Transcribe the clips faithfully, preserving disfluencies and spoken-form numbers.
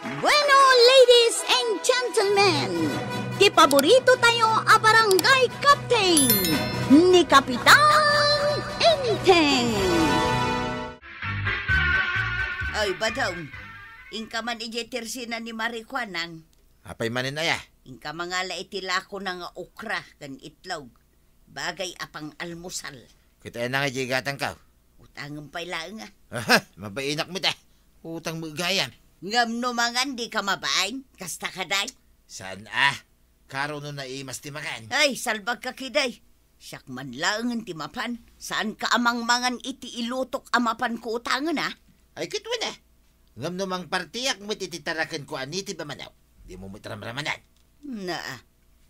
Bueno, ladies and gentlemen, ti paborito tayo a barangay captain, ni Kapitan Enteng. Ay, Badong, inka man idiay tersina ni Mari Kuanang. Apay manen aya? Inka mangala iti lakona nga okra ken itlog. Bagay a pang-almusal. Ket aya nga idiay gatangko? Utangem pay laeng a. Aha, mabainak met a. Utang met gayam. Ngem no mangan dika mabain, kasta kadi? Saan a? Karo no naimas ti makan. Ay, salbagka kadi. Siak man laengen ti mapan. Saanka a mangmangan iti ilutok a mapanko utangen a? Ay, ket wen a. Ngem no mangpartiak met iti tarakenko a native a manok, dimo met ramramanan. Naa,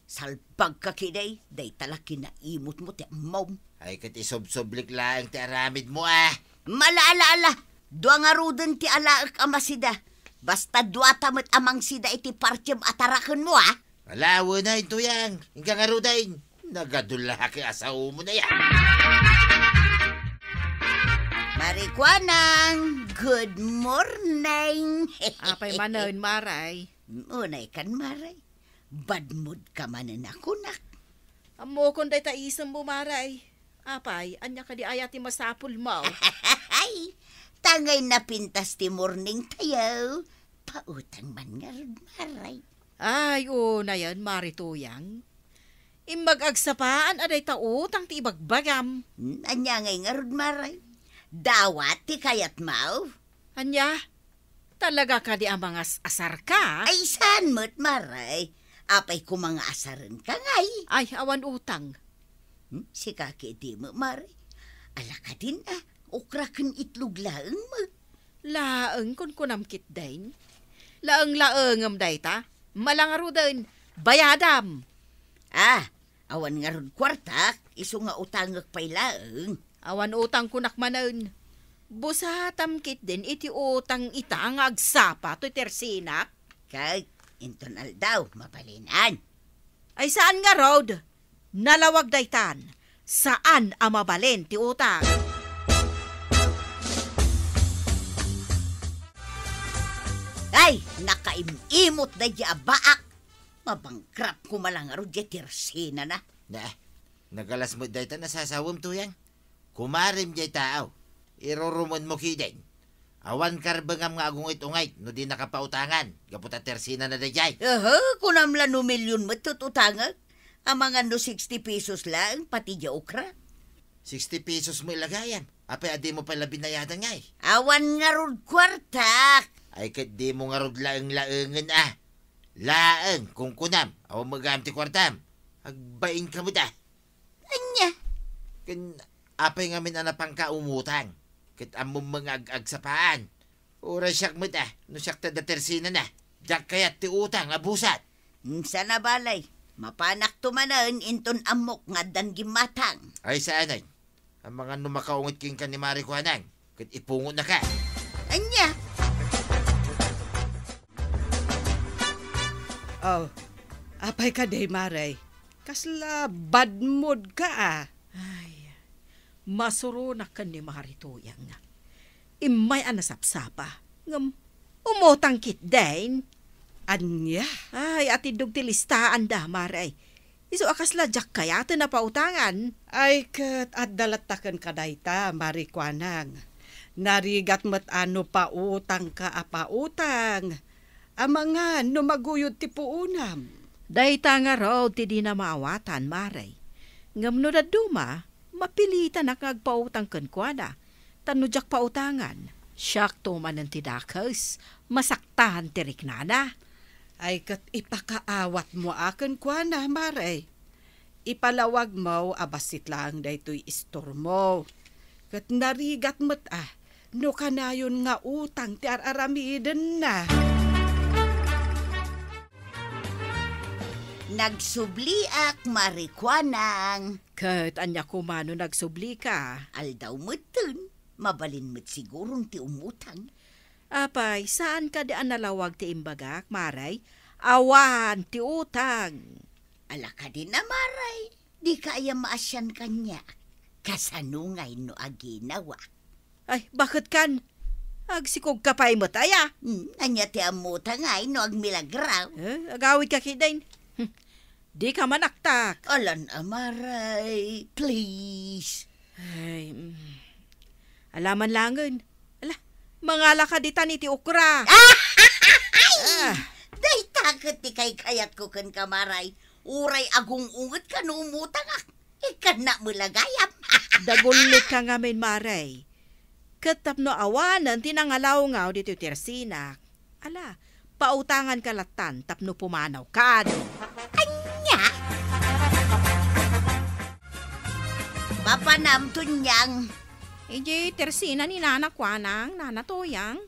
salbagka kadi, dayta la kinaimutmo ti ammom. Ay, ket isubsublik laeng ti aramidmo a. Mala, ala, ala, dua ngaruden ti alaek a masida. Basta duata met a mangsida iti partiem a tarakenmo a. Ala, wen a, Tuyang, inka ngaruden. Nagadullak a saomo na ya. Mari Kuanang, good morning. Apay manen, Maray? Unay kan, Maray. Bad mood ka manen a kunak. Ammokon dayta isemmo, Maray. Apay, ania kadi aya ti masapulmo? Ay, tangay napintas ti morning tayo. Pautang man ngarud, Maray. Ay, unayen, Mari Tuyang. Imbag agsapaan a dayta utang ti ibagbagam. Hmm, ania ngay ngarud, Maray? Dawat ti kayatmo? Ania? Talaga kadi a mangas-asarka? Ay, saan met, Maray? Apay koma nga asarenka ngay? Ay, awan utang. Hmm, sika ketdi met, Maray. Ala kadin a, okra ken itlog laeng met. Laeng kunkunam ketdin? Laeng-laengem dayta? Mala ngaruden, bayadam. Ah, awan ngarud kuartak, isu nga utangek pay laeng. Awan utang kunak manen. Busatam ketdin iti utang ita nga agsapa toy tersinak. Kay, inton aldaw, mabalinan. Ay saan ngarud? Nalawag daytan, saan a mabalin ti utang. Ay, nakaim-imot daydi a baak. Mabangkrap koma la ngarud diay tersinana. Ne, nagalas met dayta a sasawem, Tuyang. Kumarem diay taaw, irurumonmo ketdin. Awan karbengam nga agungit-ungit no dinaka pautangan, gapu ta tersinana daydiay. Aha, kunam la no milyon met ti utangek? Amangan no sixty pesos laeng pati diay okra. Sixty pesos met la gayam. Apay a dimo pay la binayadan ngay? Awan ngarud kuartak. Ay ket dimo ngarud laeng-laengen a. Laeng, kunkunam, awan met gayam ti kuartam. Agbainka met a. Ania? Ken apay ngamin a napanka umutang? Ket ammom nga ag-agsapaan. Uray siak met a, no siak ti adda tersinana. Diak kayat ti utang a busat. Sana balay, mapanakto manen inton ammok nga addan gimmatang. Ay saanen. Amangan no makaungit kenka ni Mari Kuanang, ket ipungotnaka. Ania? Oh, apay kadi, Mare? Kasla bad mood ka, a. Ay, masuronak ken ni Mari Tuyang. Immay a nasapsapa, ngem umutang ketdin. Ania? Ay, atiddog ti listaanda, Mare. Isu a kasla diak kayaten a pautangan. Ay, ket adda latta kenka dayta, Mari Kuanang. Narigat met a no pautangka a pautang. Amangan no maguyod ti puonam. Dayta ngarud ti dina maawatan, Mare. Ngem no dadduma, mapilitanak nga agpautang kenkuana. Ta no diak pautangan, siakto manen ti dakes, masaktan ti riknana. Ay, ket ipakaawatmo a kenkuana, Mare. Ipalawagmo a bassit laeng daytoy istormo. Ket narigat met a no kanayon nga utang ti ar-aramidenna. Nagsubliak, Mari Kuanang. Ket ania koma no nagsublika? Aldaw metten, mabalin met siguron ti umutang. Apay, saan kadi a nalawag ti imbagak, Mare? Awan ti utang. Ala kadin a, Mare, dika aya maasian kaniak. Kasano ngay no aginawak? Ay, baket kan? Agsikog ka pay met aya. Hmm, ania ti ammota ngay no agmilagraw? Eh, agawid ka kiden. Hmm. Di ka manaktak. Alan a Maray, please. Ay, mm. Alaman langen. Ala, mangala ka ditan iti okra. Ah! Dayta ket ti kaykayatko ken ka, Maray. Uray agung-unget ka no umutangak. Ikkannak met la gayam. Dagullit ka ngamin, Maray. Ket tapno awanen ti nangalawngaw ditoy tersinak, ala, pautangan ka lattan tapno pumanaw kad. Ania? Papanam, Tunyang. Idiay tersina ni Nana Kuanang, Nana Tuyang.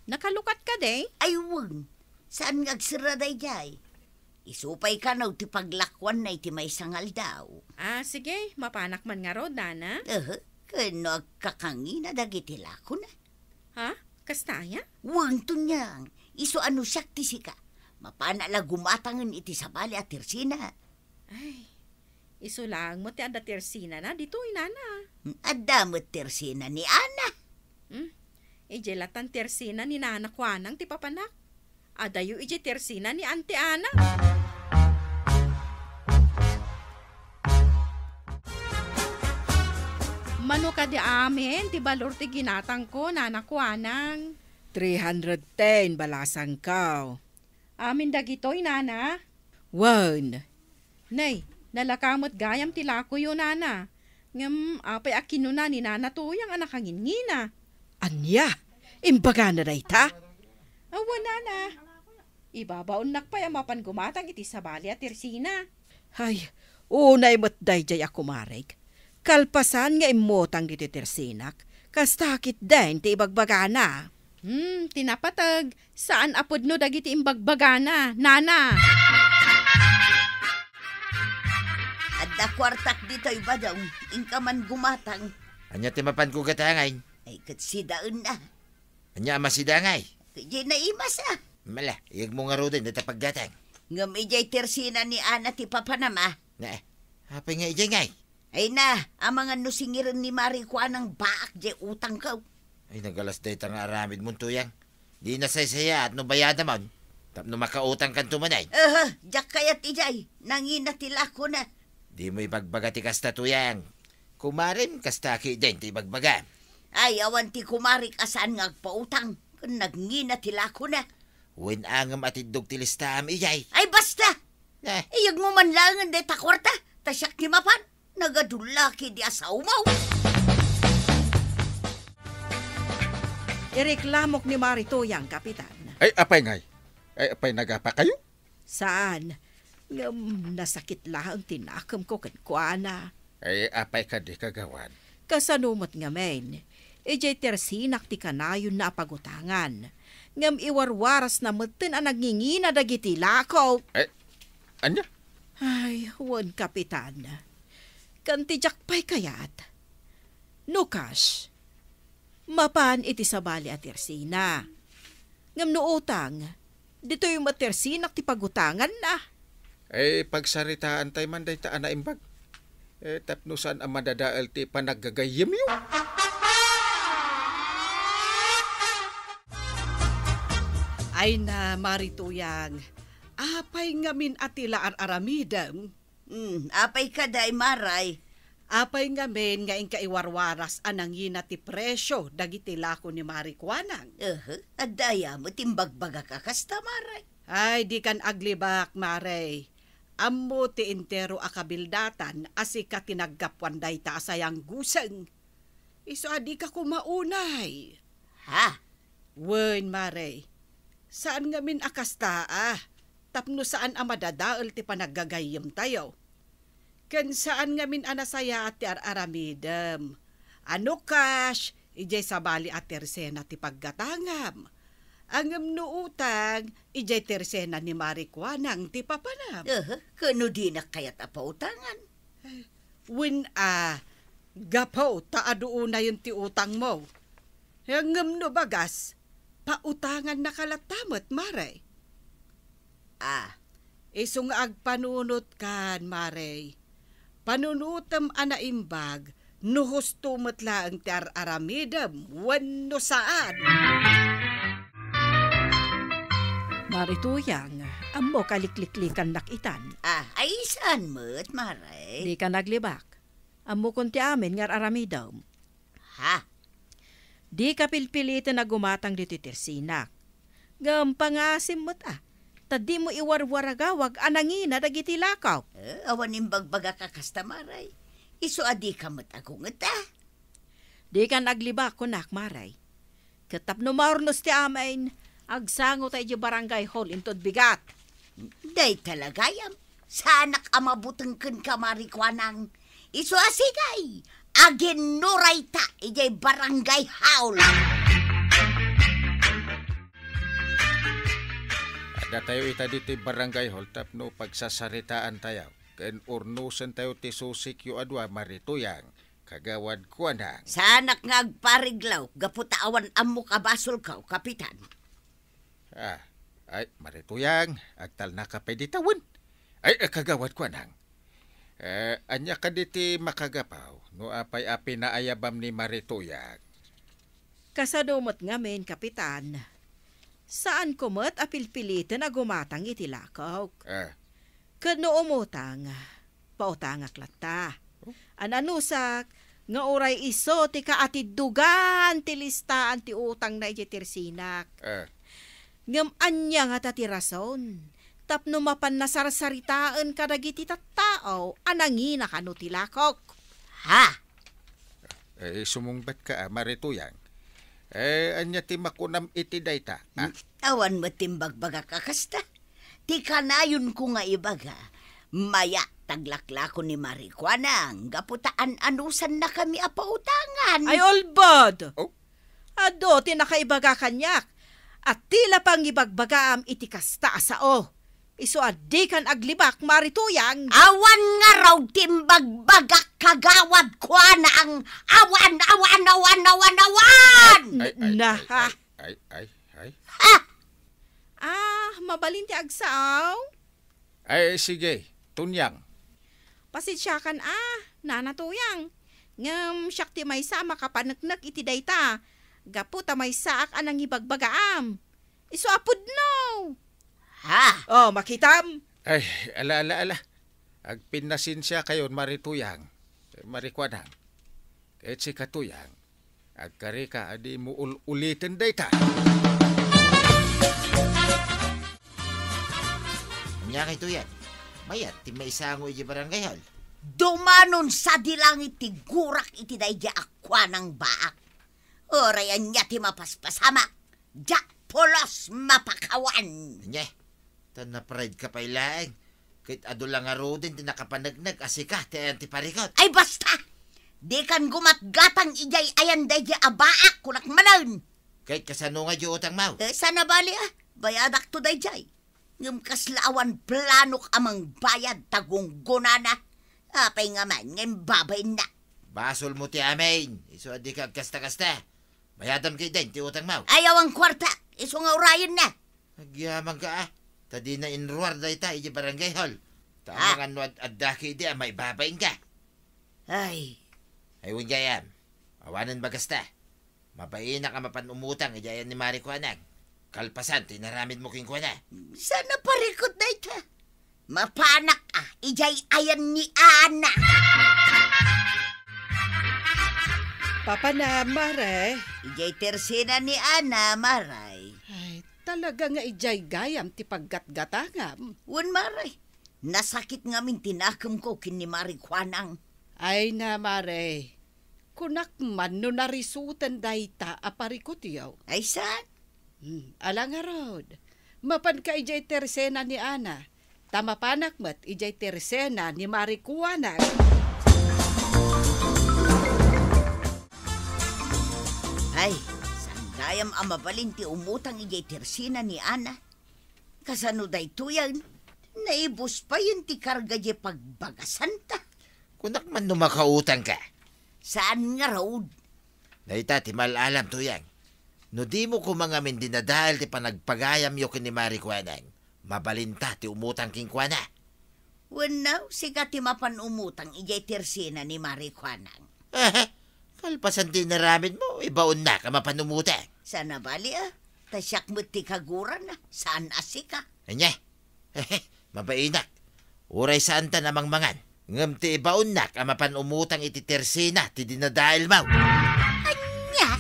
Nakalukat ka, day? Ay, wen. Saan nga agserra daydiay? Isu pay kano ti paglakuanna iti maysa nga aldaw. Ah, sige, mapanak man ngarud, Nana. Ehe, ken no agkakangina dagiti lakona. Ha? Kasta aya? Wen, Tunyang, isu a no siak ti sika. Mapanak la gumatangen iti sabali a tersina. Ay, isu laeng met ti adda tersinana ditoy, Nana. Adda met tersina ni Ana. Hmm? Idiay lattan tersina ni Nana Kuanang ti papanak. Adayo idiay tersina ni Auntie Ana. Mano kadi amin ti balor ti ginatangko, Nana Kuanang? Three hundred ten, balasangko. Amin dagitoy, Nana? Wen. Nay, nalaka met gayam ti lakoyo, Nana. Ngem apay a kinuna ni Nana Tuyang a nakangingina? Ania? Imbagana dayta? Awan, Nana. Ibabaonnak pay a mapan gumatang iti sabali a tersina. Ay, unay met daydiay a kumarek. Kalpasan nga immutang ditoy tersinak, kasta ketdin ti ibagbagana. Hmm, ti napateg, saan a pudno dagiti imbagbagana, Nana. Adda kuartak ditoy, Badong. Inka man gumatang. Ania ti mapanko gatangay? Ay, ket sidaenna. Ania a masidangay? Ket diay naimas, a. Mala, iyegmo ngaruden dayta paggatang. Ngem idiay tersina ni Ana ti papanam, a. Ne, apay nga idiay ngay? Ay na, amangan no singiren ni Mari Kuanang baak diay utangko. Ay, nagalas dayta nga aramidmon, Tuyang. Di nasaysayaat no bayadamon, tapno makautangkanto manen. Aha, diak kayat idiay, nangina ti lakona. Dimo ibagbaga ti kasta, Tuyang. Kumarem, kasta ketdin ti ibagbaga. Ay, awan ti kumarek a saan nga agpautang, ken nangina ti lakona. Wen a ngem atiddog ti listaam idiay. Ay, basta! Eh. Iyegmo man laengen dayta kuarta, ta siak ti mapan. Nagadullaki di asaw mo. Ireklamok ni Mari Tuyang, Kapitan. Ay, apay ngay? Ay, apay nagapakayo? Saan? Ngem nasakit laeng ti nakemko kenkuana. Ay, apay kadi, Kagawad? Kasano met ngamin? Idiay tersinak ti kanayonna a pagutangan. Ngem iwarwarasna metten a nangingina dagiti lakok. Eh, ania? Ay, wen, Kapitan. Kanti diak pay kayat. No kas, mapan iti sabali a tersina. Ngem no utang, ditoy met tersinak ti pagutanganna. Eh, pagsaritaantay man dayta a naimbag. Eh, tapno saan a madadael ti panaggagayyemyo. Ay na, Mari Tuyang, apay ngamin a ti la ar-aramidem? Hmm, apay kadi, Maray? Apay ngamin nga inka iwarwaras a nangina ti presio dagiti lako ni Mari Kuanang? Ehe, adda aya met imbagbagak a kasta, Maray? Ay, dikan aglibak, Maray. Ammo ti entero a kabildatan a sika ti naggapuan dayta a sayangguseng. Isu a dika koma unay. Ha? Wen, Maray. Saan ngamin a kasta, a, tapno saan a madadael ti panaggagayyemtayo. Ken saan ngamin a nasayaat ti ar-aramidem. A no kas, idiay sabali a tersena ti paggatangam. Ngem no utang, idiay tersena ni Mari Kuanang ti papanam. Aha, ken no dinak kayat a pautangan? Wen a, gapu ta adu unayen ti utangmo. Ngem no bagas, pautangannaka latta met, Mare. Ah, isu nga agpanunotkan, Mare. Panunotem a naimbag, no husto met laeng ti ar-aramidem wenno saan. Mari Tuyang, ammok a likliklikannak itan. Ah, ay saan met, Mare? Dika naglibak. Ammokon ti amin nga ar-aramidem. Ha? Dika pilpiliten a gumatang ditoy tersinak. Ngem pangasim met a, ta dimo iwarwaragawag a nangina dagiti lakok. Eh, awan imbagbagak a kasta, Mare. Isu a dika met agungeta. Dikan aglibak, kunak, Mare. Ket tapno maurnos ti amin, agsangota idiay barangay hall inton bigat. Dayta la gayam, saanak a mabuteng kenka, Mari Kuanang. Isu a sige, aginnurayta idiay barangay hall. Addatayo ita ditoy barangay hall tapno pagsasaritaantayo ken urnosentayo ti susikyo a dua, Mari Tuyang. Kagawad Kuanang. Saanak nga agpariglaw gapu ta awan ammok a basolko, Kapitan. Ah, ay, Mari Tuyang, agtalnaka pay dita wen. Ay, eh, Kagawad Kuanang. Eh, ania kadi ti makagapu no apay a pinaayabam ni Mari Tuyang? Kasano met ngamin, Kapitan. Saanko met a pilpiliten a gumatang iti lakok. Ah. Ket no umutang, pautangak latta. Oh. Ananusak nga uray isu ti kaatiddugan ti listaan ti utangna idiay tersinak. Eh. Ngem ania ngata ti rason tapno mapan nasarsaritaen kadagiti tattao a nangina kano ti lakok? Ha? Eh, sumungbatka, ah, Mari Tuyang. Eh, ania ti makunam iti dayta, ah? Hmm, awan met ti imbagbagak a kasta. Ti kanayonko nga ibaga, mayat ti aglaklako ni Mari Kuanang gapu ta an-anusannakami a pautangan. Ay, ulbod! Oh? Adu ti nakaibaga kaniak, a ti la pangibagbagaam iti kasta a sao. Isu a dikan aglibak, Mari Tuyang. Awan ngarud ti imbagbagak, Kagawad Kuanang. Awan, awan, awan, awan, awan! Ay, ay, Na, ay, ha? Ay, ay, ay. Ha? Ah, mabalin ti agsao? Ay, sige, Tunyang. Pasensiakan a, Nana Tuyang. Ngem siak ti maysa a makapaneknek iti dayta, gapu ta maysaak a nangibagbagaam. Isu a pudno. Ha? Oh, makitam? Ay, ala, ala, ala. Agpinnasensiakayon, Mari Tuyang. Mari Kuanang. Ket sika, Tuyang, agkarika a dimo ul-uliten dayta. Ania kayto yan? Mayat ti maisango iti barangay hall. Dumanon sadi langit ti gurak iti daydiay a kuanang baak. Uray ania ti mapaspasamak, diak pulos mapakawan. Ania? Ta napride ka pay laeng. Ket adu la ngaruden ti nakapaneknek a sika ti ayan ti parikut. Ay, basta! Dikan gumatgatang idiay ayan daydiay a baak, kunak manen. Ket kasano nga diay utangmo? Eh, saan a bali, ah. Bayadakto daydiay. Ngem kasla awan planok a mangbayad ta gunggonana. Apay ngamin nga imbabainna? Basolmo ti amin. Isu a dika agkasta-kasta. Bayadam ketdin ti utangmo. Ay, awan kuarta. Isu nga urayenna. Agyamanka, ah. Ta dina inruar dayta iti barangay hall. Ta Ah. amangan no ad-, adda ketdi a maibabainka. Ay. Ay, wen gayam. Awanen bagasta. Mabainak a mapan umutang iti ayan ni Mari Kuanang. Kalpasan ti inaramidmo kenkuana. Saan a parikut dayta? Mapanak a, idiay ayan ni Ana. Papanam, Mare. Idiay tersena ni Ana, Mare. Ay, talaga nga idiay gayam ti paggatgatangam. Wen, Mare. Nasakit ngamin ti nakemko ken ni Mari Kuanang. Ay na, Mare. Kunak man no narisuten dayta a parikutyo. Ay saan? Hmm, ala ngarud. Mapanka idiay tersena ni Ana, ta mapanak met idiay tersena ni Mari Kuanang. Ay, saan gayam a mabalin ti umutang idiay tersena ni Ana? Kasano daytoyen? Naibus payen ti karga diay pagbagasanta. Kunak man no makautangka. Saan ngarud? Dayta ti mal-alam, Tuyang. No dimo koma ngamin dinadael ti panagpagayamyo ken ni Mari Kuanang, mabalinta ti umutang kenkuana. Wenno, sika ti mapan umutang idiay tersena ni Mari Kuanang. Kalpasan ti inaramidmo, ibaonnak a mapan umutang. Saan a bali, a. Ta siak met ti kaguran, a. Saan a sika. Ania? Mabainak. Uray saantan a mangmangan. Ngem ti ibaonnak a mapan umutang iti tersina ti dinadaelmo. Ania?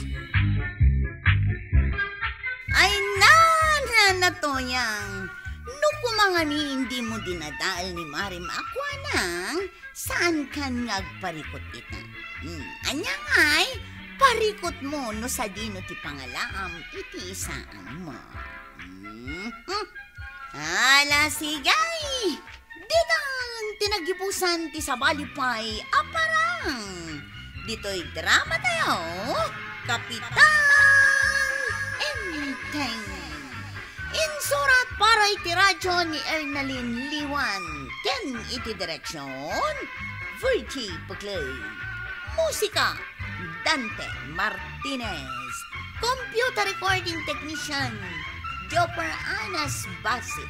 Ay, na, na, na, Toyang. No koma ngamin dimo dinadael ni Marim a kuanang, saankan nga agparikut ita. Hmm, ania ngay, parikutmo no sadino ti pangalaam iti isaanmo. Hmm, hmm. Ala, sige. Ditan ti naggibusan ti sabali pay a parang. Ditoy drama tayo, Kapitan Enteng. Insurat para iti radyo ni Ernalyn Liwan ken iti direksyon, Virgie Puclay. Musika, Dante Martinez. Computer recording technician, Jopper Anas Basi.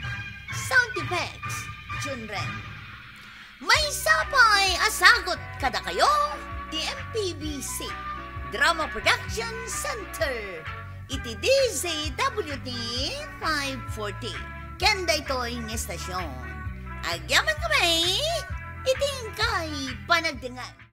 Sound effects, Junren. Maysa pay a sagut kadakayo ti M P B C Drama Production Center iti D Z W T five forty. Ken daytoy nga estasyon, agyamankami iti inkay panagdengngeg.